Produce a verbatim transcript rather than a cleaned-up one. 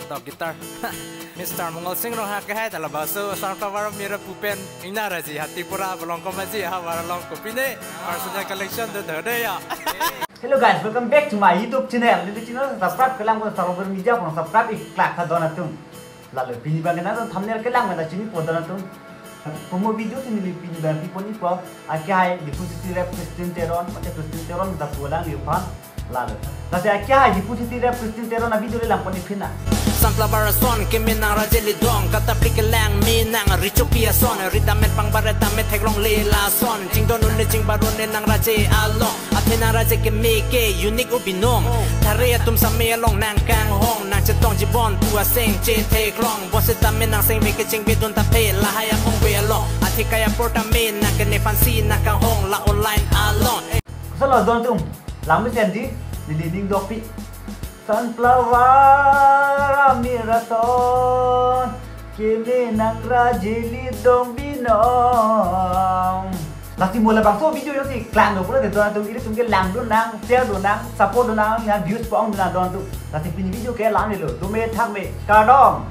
Top guitar. Mister Mongol Sing Ronghang ke hai, ta labangso Sunflower Mira pu pen ingna raji ha Tripura Bolong Komaji ha Waralong kopine personal collection do do de ya. Hello guys, welcome back to my YouTube channel. Neli channel subscribe kelang ko Sarobor Media pon subscribe ik klak tha don atum. Lalo pini abang kena thumbnail kelang mena chini po don atum. Promo video chini li pini abang pi pon ipo. Akhai Diphu City Rap Christian Teron, mate Christian Teron ta pulang liu pan. Lalo. Lasi akhai Diphu City Rap Christian Teron a video le lang pon iphin na. Sunflower ason keme nang raje lidong, katapli kelang me nang richopi ason, rita men pangbar ta me theklong le lason, chingdon un le chingbar un le nang raje along, athe nang raje keme ke unique u binong, thare atum same along nang kanghong, nang chetong jibon pu aseng chetheklong, bose ta me nang sengve ke chingve dun ta phe lahai among ve along, athe kai apor ta me nang kene fancy nang kanghong la online along. Kusalo don atum, lang mesen di, neli ning dopik. Sunflower Mira ason, keme nang raje lidong binong. Lasi mo labangso video jongsi klang do pura de don atum, ilitum ke lang do nang, share do nang, support do nang, nang views pong do nang don atum. Lasi pini video ke lang lo, do me thak me, kardom.